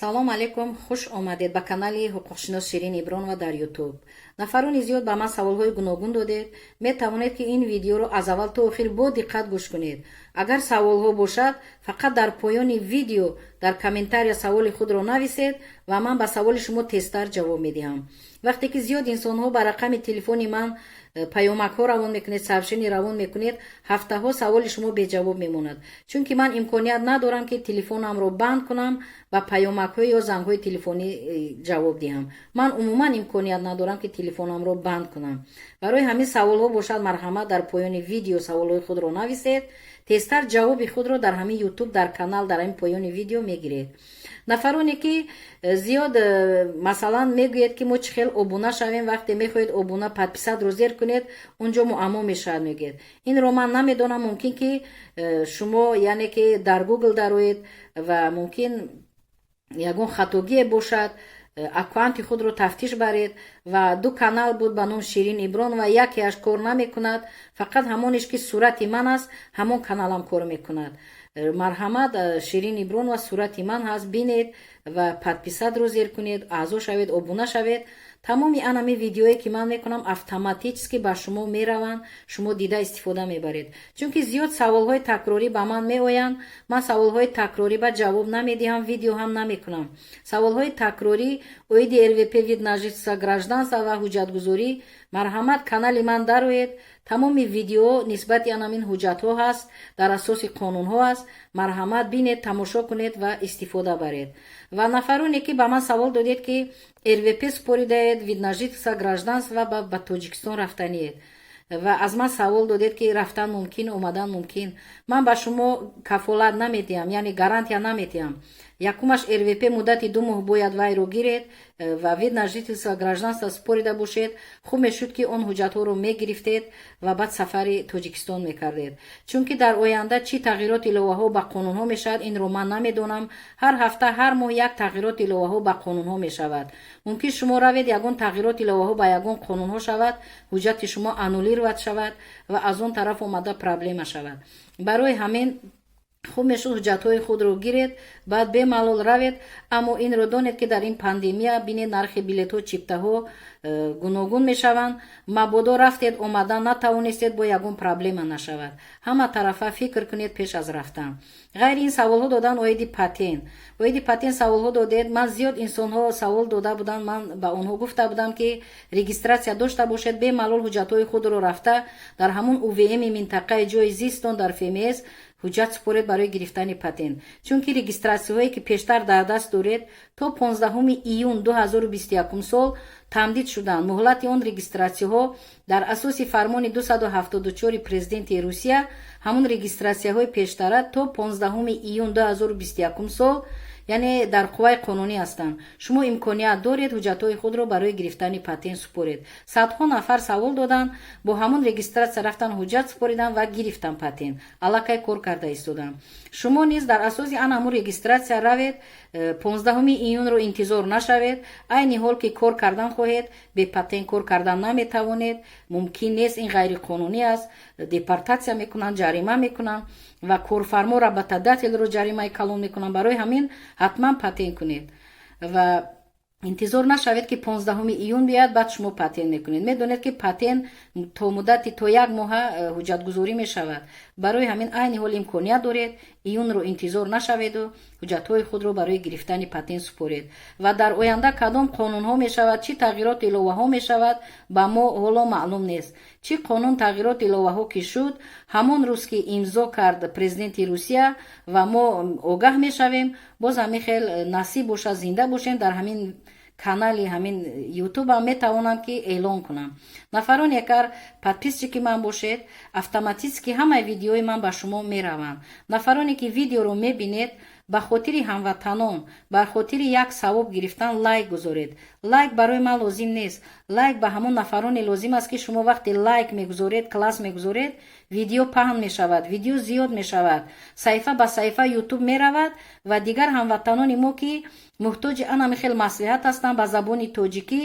Салом алейкум, хуш омадед ба канали ҳуқуқшинос Ширин Ибронова дар Ютуб. Нафарони зиёд ба ман саволҳои гуногун додед. Метавонед, ки ин видеоро аз аввал то охир бо диққат гӯш кунед. Агар саволҳо бошад, фақат дар поёни видео дар комментария саволи худро нависед ва ман ба саволи шумо тезтар ҷавоб медиҳам. Вақте ки зиёд инсонҳо ба рақами телефони ман паёмакҳо равон мекунед, сообщение равон мекунед, ҳафтаҳо саволи шумо беҷавоб мемонад, чунки ман имконият надорам, ки телефонамро банд кунам ва паёмакҳо ё зангҳои телефонӣ ҷавоб диҳам. Ман умуман имконият надорам, ки телефонамро банд кунам. Барои ҳамин саволҳо бошад, марҳамат, дар поёни видео саволҳои худро нависед, тезтар ҷавоби худро дар ҳамин Ютуб, дар канал, дар ҳамин поёни видео мегиред. Нафароне ки зиёд масалан мегӯед, ки мо чӣ хел обуна шавем, вақте мехоҳед обуна, подписать ро зер кунед, унҷо муаммо мешавад, мегӯед. Инро ман намедонам. Мумкин ки шумо, яъне ки дар Гугл дароед ва мумкин ягон хатогие бошад. Аккаунти худро тафтиш баред. Ва ду канал буд ба номи Ширин Ибронова, якеаш кор намекунад, фақат ҳамонеш ки сурати ман аст, ҳамон каналам кор мекунад. Марҳамат, Ширин Ибронова сурати ман ҳаст, бинед ва подписать ро зер кунед, аъзо шавед, обуна шавед. Тамоми анами видеое ки ман мекунам, автоматически ба шумо мераванд, шумо дида истифода мебаред. Чунки зиёд саволҳои такрорӣ ба ман меоянд, ман саволҳои такрорӣ ба ҷавоб намедиҳам, видео ҳам намекунам. Саволҳои такрорӣ оиди РВП, вид на жительство, гражданство ва ҳуҷҷатгузорӣ, марҳамат, канали ман дароед, тамоми видео нисбати анамин ҳуҷҷатҳо ҳаст, дар асоси қонунҳо аст. Марҳамат, бинед, тамошо кунед ва истифода баред. Ва нафароне ки ба ман савол додед, ки РВП супоридаед, вид на жительство, гражданство, ба Тоҷикистон рафтаниед ва аз ман савол додед, ки рафтан мумкин, омадан мумкин, ман ба шумо кафолат намедиҳам, яъне гарантия намедиҳам. Якумаш, РВП муддати 2 моҳ бояд вайро гиред ва вид на жительство, гражданство супорида бошед. Хуб мешуд, ки он ҳуҷҷатҳоро мегирифтед ва баъд сафари Тоҷикистон мекардед, чунки дар оянда чӣ тағйирот, иловаҳо ба қонунҳо мешавад, инро ман намедонам. Ҳар ҳафта, ҳар моҳ як тағйирот, иловаҳо ба қонунҳо мешавад. Мумкин шумо равед, ягон тағйирот, иловаҳо ба ягон қонунҳо шавад, ҳуҷҷати шумо аннулировать шавад ва аз он тараф омада проблема шавад. Барои ҳамин хуб мешуд, ҳуҷҷатҳои худро гиред, баъд бемалол равед. Аммо инро донед, ки дар ин пандемия, бинед, нархи билетҳо, чиптаҳо гуногун мешаванд. Мабодо рафтед, омадан натавонистед, бо ягон проблема нашавад. Ҳама тарафа фикр кунед пеш аз рафтан. Ғайри ин, саволҳо додан оиди патент. Оиди патент саволҳо додед. Ман зиёд инсонҳо савол дода буданд, ман ба онҳо гуфта будам, ки регистрация дошта бошед, бемалол ҳуҷҷатҳои худро рафта дар ҳамон УВМ и минтақаи ҷои зистон, дар ФМС ҳуҷҷат супоред барои гирифтани патент. Чунки регистрация ҳое ки пештар дар даст доред, то 15 июн 2021 сол тамдид шуданд. Муҳлати он регистрация ҳо дар асоси фармони 274 президенти Русия, ҳамон регистрация ҳои пештара то 15 июн 2021 сол, яъне дар қувваи қонунӣ ҳастанд. Шумо имконият доред, ҳуҷҷатҳои худро барои гирифтани патент супоред. Садҳо нафар савол доданд, бо ҳамон регистрация рафтан, ҳуҷҷат супориданд ва гирифтан патент, аллакай кор карда истоданд. Шумо низ дар асоси ан ҳамон регистрация равед, 15 июнро интизор нашавед. Айни ҳол ки кор кардан хоҳед, бе патент кор кардан наметавонед, мумкин нест, ин ғайриқонунӣ аст. Депортация мекунанд, ҷарима мекунанд ва корфармо, работодатель ро ҷаримаи калон мекунанд. Барои ҳамин ҳатман патент кунед ва интизор нашавед, ки 15 июн биёяд, баъд шумо патент мекунед. Медонед, ки патент то муддати то як моҳа ҳуҷҷатгузорӣ мешавад. Барои ҳамин айни ҳол имконият доред, июнро интизор нашаведу ҳуҷҷатҳои худро барои гирифтани патент супоред. Ва дар оянда кадом қонунҳо мешавад, чӣ тағйирот, иловаҳо мешавад, ба мо ҳоло маълум нест. Чӣ қонун, тағйирот, иловаҳо ки шуд, ҳамон рӯз ки имзо кард президенти Русия, ва мо огаҳ мешавем. Боз ҳамин хел насиб бошад, зинда бошем, дар ҳамин канали ҳамин Ютубам метавонам ки эълон кунам. Нафароне агар подписчик и ман бошед, автоматически ҳамаи видеои ман ба шумо мераванд. Нафароне ки видеоро мебинед, ба хотири ҳамватанон, ба хотири як савоб гирифтан лайк гузоред. Лайк барои ман лозим нест, лайк ба ҳамон нафароне лозим аст, ки шумо вақте лайк мегузоред, класс мегузоред, видео паҳн мешавад, видео зиёд мешавад, саҳифа ба саҳифа Ютуб меравад ва дигар ҳамватанони мо, ки муҳтоҷи анами хел маслиҳат ҳастанд ба забони тоҷикӣ,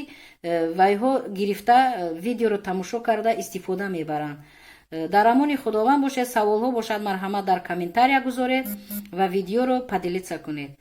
вайҳо гирифта видеоро тамошо карда истифода мебаранд. Дар амони Худованд бошед. Саволҳо бошад, марҳамат, дар комментария гузоред ва видеоро поделиться кунед.